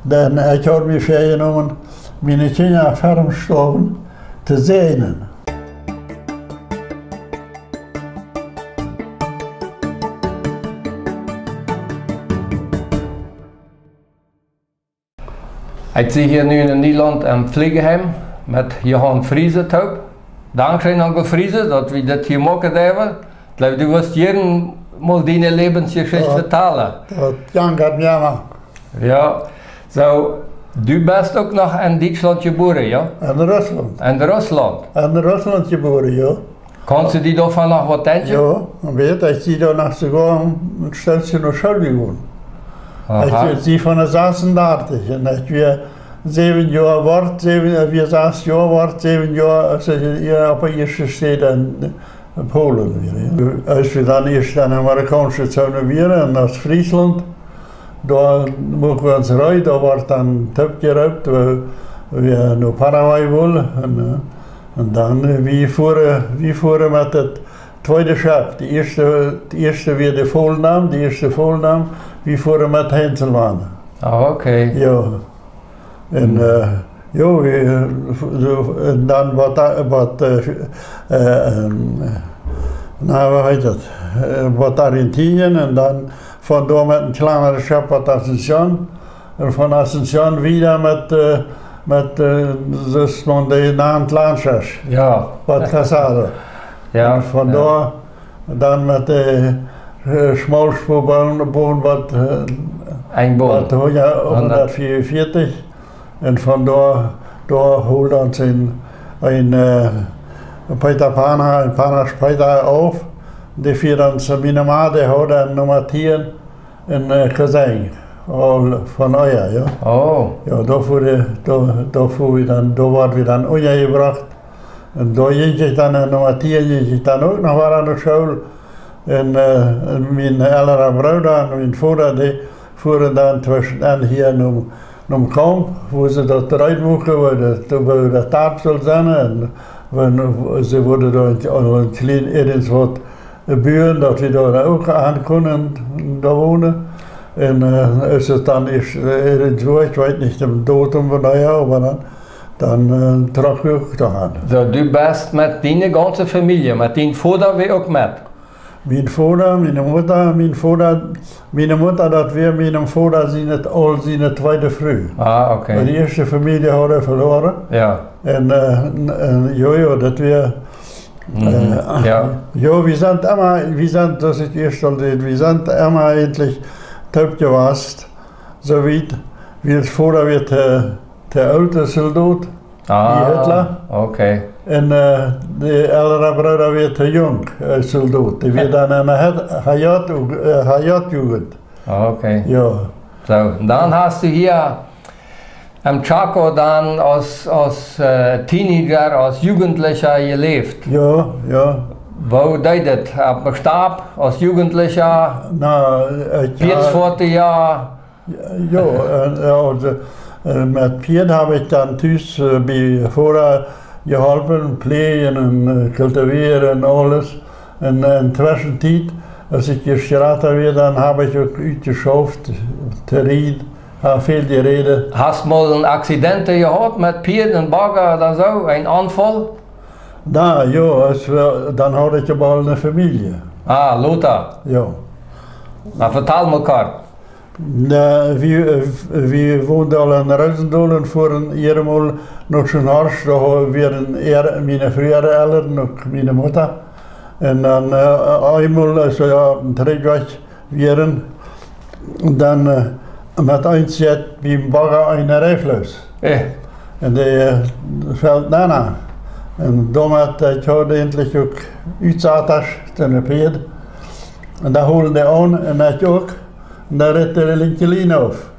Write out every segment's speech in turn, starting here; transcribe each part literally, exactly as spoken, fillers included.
Dan ekj haud mie väajenomen, miene Kjinja ver däm Stoawen to säajnen. Ekj sie hia nu en Nielaunt em Pflegeheim met Johan Friesen toop. Dankscheen, Onkel Friesen, daut wie dit hia moaken derwen. Ekj jleew, du wurscht jieren mol diene Läwensjeschicht vetalen. Daut jankat mie emma. Jo, soo, du best uk noch en Dietschlaunt jebuaren, jo? En Russlaunt. En Russlaunt. En Russlaunt jebuaren, jo. Kaust du die doavon noch waut denkjen? Jo, weet, ekj sie doa noch soogoa een Stootje no School jegonen. Aha. Ekj sie von de sasendartich un ekj wia säwen Joa wort, säwen, äh, wia sas Joa wort, säwen Joa, aus ekj hia opp de ieeschte Städ en Polen wia, jo. Aus wie dan ieescht en de amerikaunsche Zone wieren, en Oostfrieslaunt, doa muak wie ons reed, doa wort dan toopjeroopt, wie, wie no Paraguay wullen. Un, äh, un dan, äh, wie fuaren, wie fuaren met daut tweede Schepp. De ieeschte, de ieeschte wia de Volendam, de ieeschte Volendam, wie fuaren met Heinzelmann. Ah, okay. Jo. Un, äh, jo, wie, äh, un dan waut, waut, äh, äh, ähm, na, woo heet daut? Äh, waut Argentinien un dan von doa met een kjlienet Schepp waut Asunción. Un von Asunción wieda met, äh, met, äh, daut maun dee nant Lanchas. Jo. Waut Casado. Jo, un von jo. Doa dan met de, äh, Schmalspuabahn, Bahn waut, äh, Eenbahn. Waut, jo, hundat. Hundat vea un vieetich. Un von doa, doa hold ons een, een, äh, Peter Pana, een Pana Peter auf. Dee fieed ons, miene Ma, dee haud een Numma tieen en, äh, Kazan, aul von ea, jo. Oh. Jo, doa fuaren, doa, doa fuaren wie dan, doa worden wie dan unjajebrocht. Un doa jinkj ekj dan, äh, no Atien jinkj ekj dan uk noch wada no School. Un, äh, un mien elra Brooda un mien Voda, dee fuaren dan tweschen en hia nom, nom Kaunt, wua see daut reed muaken, wua daut, wua daut Tarp sull sennen. Un wan, see wudden doa een, een kjlien irjentwaut buen, daut wie doa uk aun kunnen doa wonen. Un, äh, es et dan ieescht, äh, irjentwoo, ekj weet nich dän Datum von doa, oba dan, dan, äh, trock wie uk doa aun. Soo, du best met diene gaunze Famielje, met dien Voda wia uk met? Mien Voda, miene Mutta, mien Voda, miene Mutta, daut wia mienem Voda siene, aul siene tweede Fru. Ah, okay. Oba de ieeschte Famielje haud hee veloaren. Jo. Un, äh, n-, un, jo, jo, daut wia, mhm, äh, jo. Jo, wie sent emma, wie sent, daut ekj ieescht aul säd, wie sent emma eejentlich toop jewast, soo wiet, wiels Voda wia de, de oolste Soldot, ah, bie Hitler. Okay. Un, äh, de elra Brooda wia de jung, äh, Soldot. Dee wia dan en de Haj-, Hajat-, äh, Hajat-Jugend. Okay. Jo. Soo, un dan hast du hia em Chaco dan aus, aus, äh, Teenager, aus Jugendlicha jeläft? Jo, jo. Woo deed et? Opp däm Stap, aus Jugendlicha? Na, äh, jo. Pieed foaren, jo. Jo, äh, jo, de, äh, met Pieed hab ekj dan tus, äh, bie Voda jeholpen, pläajen un, äh, kultivieren un aules. Un, äh, en Tweschentiet, aus ekj ieescht jrata wia, dan hab ekj uk utjeschauft, to rieden, hab väl jerät. Hast mol een Akzident jehaut met Pieed un Bagga ooda soo, een Onfall? Na, jo, aus wie, dan haud ekj aul eene Famielje. Ah, lota. Jo. Na, vetal mol kort. Na, wie, äh, wie wonden aul en Roosendael un fuaren hia mol no Schönhorst, doa wieren äa, miene Fru äare Elren, uk miene Mutta. Un dan, äh, eemol, aus wie opp dän Trigjwajch wieren, dan, äh, met eent sitt biem Bagga een Reif loos. Äh. Un dee, äh, felt nenn. Un doamet, äh, ekj haud eejentlich uk Utsatasch, de Pieed. Un doa holden dee aun un ekj uk. Un doa ritt de linkje Lien auf.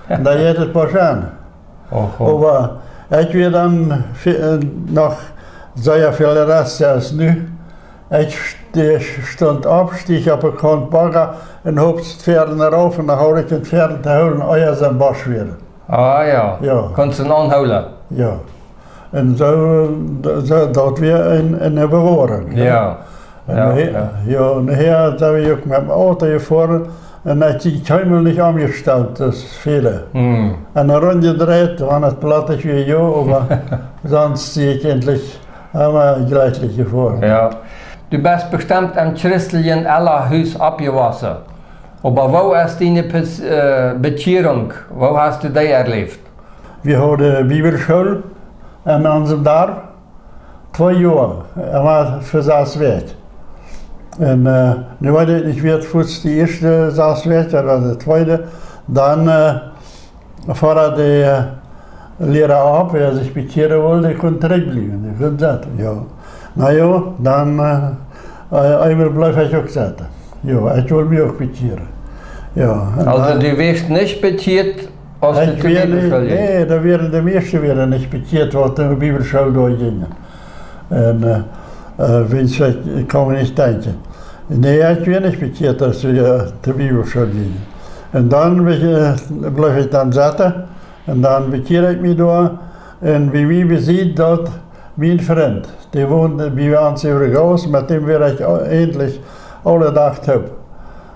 Un doa jeit et Bosch aun. Oho. Oba ekj wia dan ve-, äh, noch sea väl rastja aus nu. Ekj st-, stunt opp, stieech opp de Kaunt Bagga un hopst Pieed rauf un dan haud ekj daut Pieed to hoolen, ea see em Bosch wieren. Ah jo. Jo. Kunst du aunhoolen? Jo. Un soo, d-, soo, daut wia eene, eene Bewoarunk, jo. Jo. Un jo, nohäa, jo, nohäa sent wie uk met däm Auto jefoaren, Un ekj sie kjeenmol nich omjestalt, daut es väle. Hm. Un dan romjedreit, wan et plattich wia, jo, oba sonst sie ekj eejentlich emma jlikjlich jefoaren. Jo. Du best bestemt em christeljen Elrenhus oppjewossen. Oba woo es diene Pes-, äh, Bekjierunk? Woo hast du dee erläft? Wie hauden Bibelschool en onsem Darp. Twee Joa, emma fa sas Wäakj. Un, äh, nu weet ekj nich, wia et fuaz de ieeschte sas Wäakj ooda de tweede, dan, äh, foadad de, äh, Liera opp, wäa sikj bekjieren wull, dee kunn trigjbliewen, dee kunn sitten, jo. Na jo, dan, äh, äh, eemol bleef ekj uk sitten. Jo, ekj wull mie uk bekjieren. Jo, un Also, dan du wieescht nich bekjieet, aus du Ekj to wia Bibelschool nich, jinjst? Nä, doa wieren de mieeschte wieren nich bekjieet, waut no de Bibelschool doa jinjen. Un, äh, äh, wiels ekj, ekj kaun mie nich denkjen. Nä, ekj wia nich bekjieet, aus wie, äh, to Bibelschool jinjen. Un dan be-, äh, bleef ekj dan sitten. Un dan bekjieed ekj mie doa. Un bie mie besied daut mien Frint, dee wond bie ons äwa de Gauss, met däm wia ekj au-, eejentlich aule Dach toop.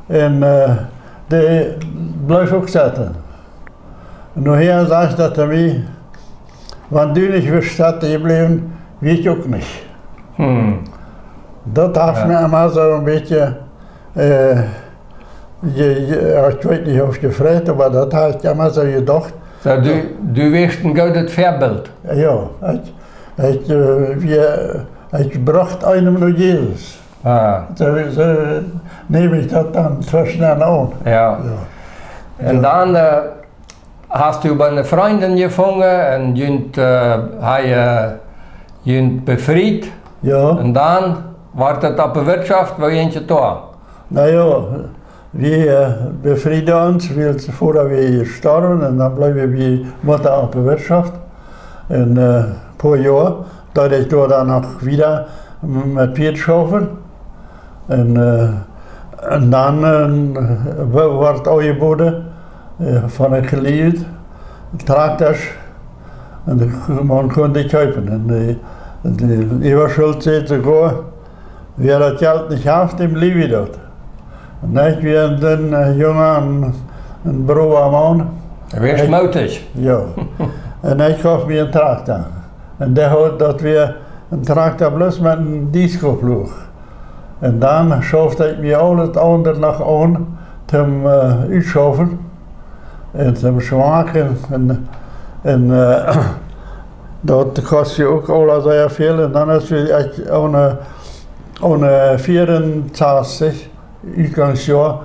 Un, äh, dee bleef uk sitten. Un nohäa sajcht daut to mie: "Wan du nich wurscht sitten jebläwen, wia ekj uk nich." Hm. Daut haft Jo. mie emma soo een bät, äh, je, je, jo, ekj weet nich, auf jefreit, oba daut haud ekj emma soo jedocht. Soo, du, du wieescht een goodet Väabilt. Jo, ekj, ekj, äh, wia, ekj brocht eenem no Jesus. Ah. Soo, soo neem ekj daut dan tweschen aun. Jo. Jo. Un Jo. dan, äh, hast du bie eene Frindin jefungen un junt, äh, hee, äh, junt befriet. Jo. Un dan wort et opp de Wirtschoft, woo jinj et doa? Na jo, wie, äh, befrieden ons, wiels Voda wia jestorwen, un dan bleewen wie Mutta opp de Wirtschoft. Un, äh, poa Joa, daut ekj doa dan noch wieda m-, met Pieed schaufen. Un, äh, un dan, äh, wo-, wort aunjeboden, äh, von de Gelied, Trakjtasch, un de, maun kunn dee kjeepen. Un de, de Äwaschult säd soogoa: "Wäa daut Jelt nich haft, däm liew wie daut." Un ekj wia een, äh, junga un, un browa Maun. Wia Ekj schmootich. Jo. Un ekj koft mie een Trakjta. Un dee haud, daut wia een Trakjta bloos met een Dieskopluach. Un dan schauft ekj mie aules aundre noch aun, toom, äh, utschaufen un toom schmoaken. Un, un, äh, daut kost je uk aula sea väl. Un dan, aus wie, ekj, aune, aune vierunsastich, Utganksjoa,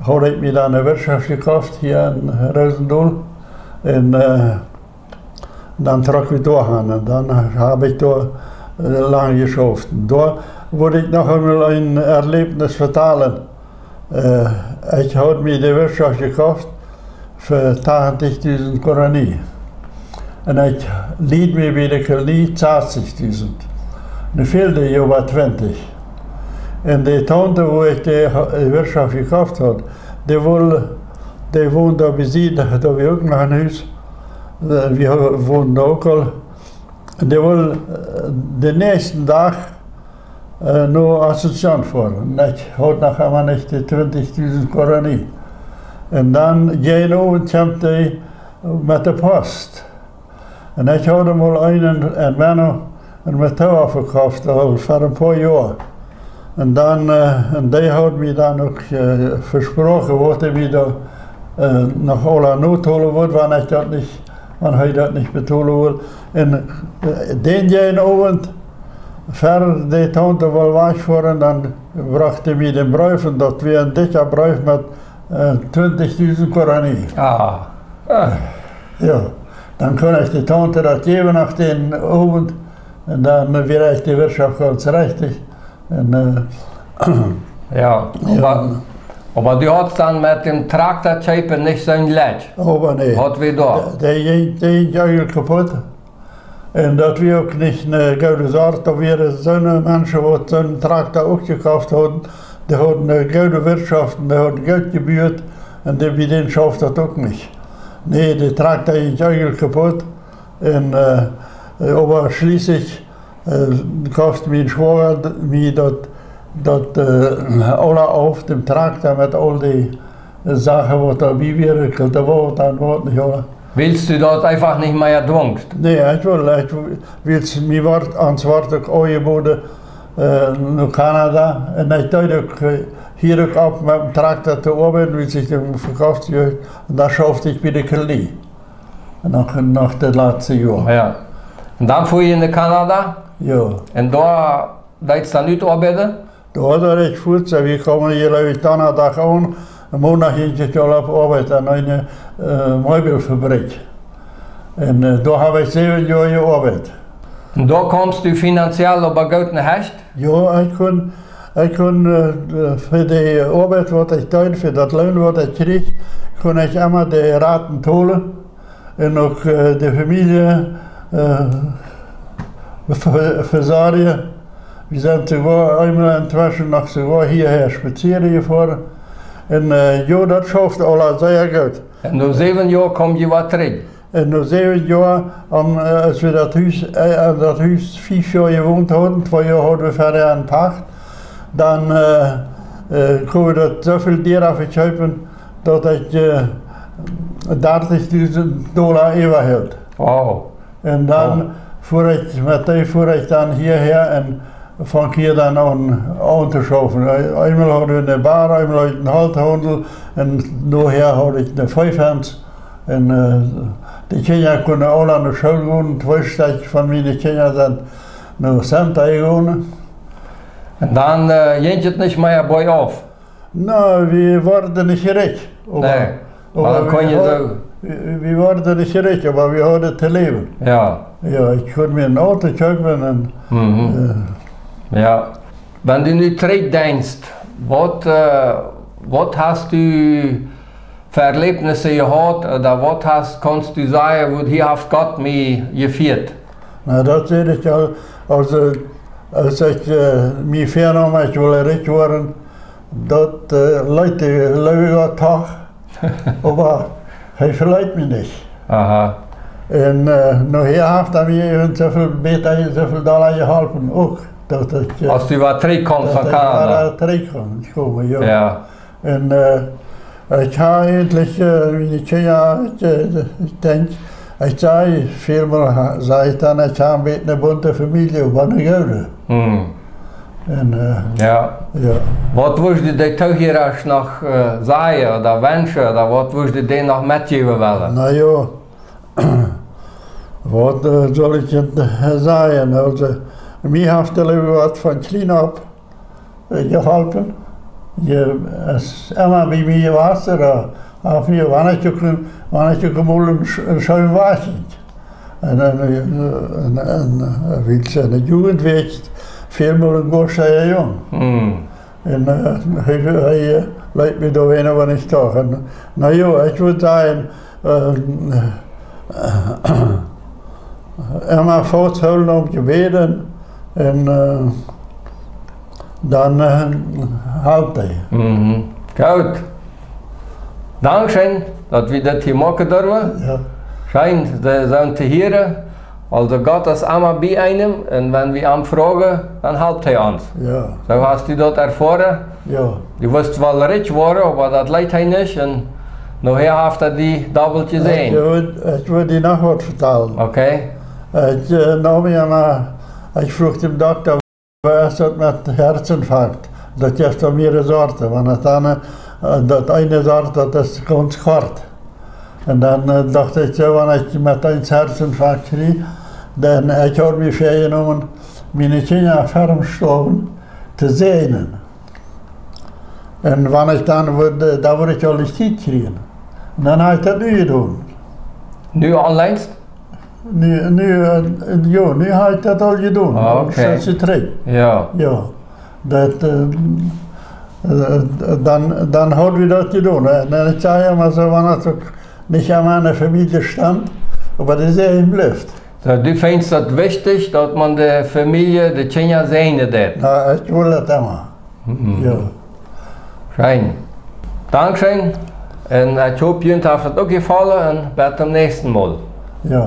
haud ekj mie dan eene Wirtschoft jekoft hia en Rosendael. Un, äh, dan trock ekj doa han un dan hab ekj doa, äh, lang jeschauft. Doa wull ekj noch eemol een Erläwnis vetalen. Äh, ekj haud mie de Wirtschoft jekoft fa tachentich dusent Guarani. Un ekj lieed mie bie de Kolonie sastich dusent. Nu fälden je oba twintich. Un de Taunte, wua ekj de Ho-, de Wirtschoft jekoft haud, dee wull, dee wond doa bie Sied, doa wia uk noch een Hus. Äh, wie ha-, wonden doa uk aul. Un dee wull, äh, dän näakjsten Dach, äh, no Asunción foaren. Un ekj haud noch emma nich de twintich dusent Guarani. Un dan, jäajen Owent kjemt dee met de Post. Un ekj haud mol eenen en Menno, een Motorrad vekoft, aul ver een poa Joa. Un dan, äh, un dee haud mie dan uk, äh, vesproaken, waut hee mie doa, äh, noch aula notolen wudd, wan ekj daut nich, wan hee daut nich betolen wull. Un, äh, dän jäajen Owent, ver de Taunte wull wajchfoaren, dan brocht hee mie dän Breef, un daut wia een dikja Breef met, äh, twintich dusent Guarani. Ah. Ah. Jo, dan kunn ekj de Taunte daut jäwen no dän Owent. Un dan wia ekj de Wirtschoft gaunz rajcht. Un, äh, Jo, jo. Oba, oba du haudst dan met däm Trakjta kjeepen nich soon Jlekj. Oba nä. Haud wie doa. Dee, dee jinkj, dee jinkj eejentlich kaput. Un daut wia uk nich eene goode Sort. Doa wieren soone Menschen, waut soon Trakjta uk jekoft hauden. Dee hauden eene goode Wirtschoft un dee hauden goot jebuat. Un dee, bie dän schauft daut uk nich. Nä, de Trakjta jinkj eejentlich kaput. Un, äh, oba schlieslich, äh, koft mien Schwoaga d-, mie daut, daut, äh, aula auf, dän Trakjta met aul dee Sachen, waut doa bie wieren, Kultivata un waut nich aules. Wiels du daut eefach nich mea dwungst? Nä, ekj wull, ekj wull, wiels mie wort, ons wort uk aunjeboden, äh, no Kanada. Un ekj deed uk, äh, hia uk opp met dän Trakta to oabeiden, wiels ekj dän vekofft haud. Un doa schauft ekj bie de Kolonie. Noch, noch daut latste Joa. Jo. Un dan fua jie no Kanada? Jo. Un doa deedst dan utoabeiden? Doa deed ekj fuaz, wie kaumen hia, jleew ekj, Donnadach aun. Un Mondach jinkj ekj aul opp Oabeit aun eene, äh, Meebelfabrikj. Un, äh, doa hab ekj säwen Joa jeoabeit. Un doa kaumst du finanziell opp goot nohecht? Jo, ekj kunn, ekj kunn, äh, fa de Oabeit, waut ekj deed, fa daut Loon, waut ekj kjrieech, kunn ekj emma de Raten tolen. Un uk, äh, de Famielje, äh, ve-, vesorjen. Wie sent soogoa eemol entweschen noch soogoa hiaha spazieren jefoaren. Un, äh, jo, daut schauft aula sea goot. Un no säwen Joa kaum jie wada trigj? Un no säwen Joa, aun, äh, aus wie daut Hus, äh, aun daut Hus fief Joa jewont hauden, twee Joa hauden wie fa de Pacht, dan, äh, äh, kunn wie daut soo väl diera vekjeepen, daut ekj, äh, dartich dusent Dolla äwahilt. Wow. Un dan fua ekj, met dee fua ekj dan hiaha un funk hia dan aun, auntoschaufen. Eemol haud ekj eene Bar, eemol haud ekj eenen Holthaundel un noha haud ekj eene Veehfenz. Un, äh, de Kjinja kunnen aula no School gonen. Twee Stekj von miene Kjinja sent no Santa jegonen. Un dan, äh, jinkj et nich mea boajauf? Na, wie worden nich rikj. Oba, nä, oba wie, wie worden nich rikj, oba wie hauden to läwen. Jo. Jo, ekj kunn mie een Auto kjeepen un, äh, jo. Wan du nu trigjdenkjst, waut, äh, waut hast du fa Erläwnisse jehaut, ooda waut hast, kaust du sajen, woo hia haft Gott mie jefieet? Na, daut säd ekj aul, aus, äh, aus ekj, äh, mie väanaum, ekj wull rikj woaren, daut, äh, leet de leewe Gott doch, oba hee veleet mie nich. Aha. Un, äh, noha haft hee mie äwent soo väl, bät hee soo väl Dolla jeholpen, uk, daut ekj, äh, aus du wada trigjkaumst von Kanada? Wada trigjkaum, jo. Jo. Un, äh, ekj hab eejentlich, äh, miene Kjinja, ekj, äh, ekj denkj, ekj saj, välmol ha-, saj ekj dan, ekj hab een bät eene bunte Famielje, oba eene goode. Hm. Un, äh, jo. Jo. Waut wurscht du de Toohierasch noch, äh, sajen ooda wenschen, ooda waut wurscht du dee noch metjäwen wellen? Na jo, waut, äh, saul ekj, äh, sajen? Aulsoo, mie haft de Leew waut von kjlien opp äh, jeholpen. Hee es emma bie mie jewast, äh, haft mie, wan ekj uk, wan ekj uk mol een sch-, een scheen Wajch haud. Un, un, äh, un, un, äh, wiels enne Jugend wia ekj välmol een goa scheea Jung. Hm. Un, äh, hee, hee, äh, leet mie doa wan oba nich doch. Un, na jo, ekj wudd sajen, äh, emma fausthoolen aum Jebäd un, äh, dan, äh, halpt hee. Mhm. Goot. Dankscheen, daut wie daut hia moaken durwen. Jo. Scheen, de, soo to hieren. Aulsoo Gott es emma bie eenem un wan wie am froagen, dan halpt hee ons. Jo. Soo hast du daut erfoaren? Jo. Du wust woll rikj woaren, oba daut leet hee nich. Un noha haft hee die dobbelt jesäajent. Ekj wull, ekj wull die noch waut vetalen. Okay. Ekj, äh, naum mie emma, ekj fruach dän Dokta, woo es daut met Herzinfarkt? Daut jeft doa mearere Sorten. Wan et dan, äh, daut eene Sort, daut es gaunz kort. Un dan, äh, docht ekj soo, wan ekj met eent Herzinfarkt kjrie, dan, äh, ekj haud mie väajenomen, miene Kjinja ferm stoawen to säajnen. Un wan ekj dan wudd, äh, dan wudd ekj aul nich Tiet kjrieen. Un dan hab ekj daut nu jedonen. Nu aul lenjst? Nu, nu, äh, jo, nu hab ekj daut aul jedonen. Ah, okay. Daut es trigj. Jo. Jo. Daut, äh, äh, dan, dan haud wie daut jedonen. Un dan, ekj saj emma soo, wan et uk nich aun miene Famielje stamt, oba de Säajen blift. Soo, du finjst daut wichtich, daut maun de Famielje, de Kjinja säajnen deit? Na, ekj wull daut emma. Mhm. Jo. Scheen. Dankscheen. Un ekj hop, junt haft et uk jefollen un bat toom näakjsten Mol. Jo.